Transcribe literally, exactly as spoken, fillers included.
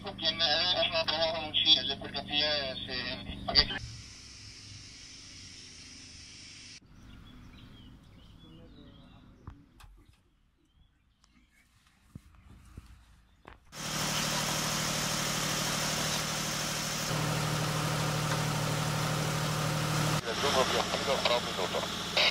Che me, eh, no provo a conoscere, se per capire se, perché Raggiungo Piombino fra un minuto.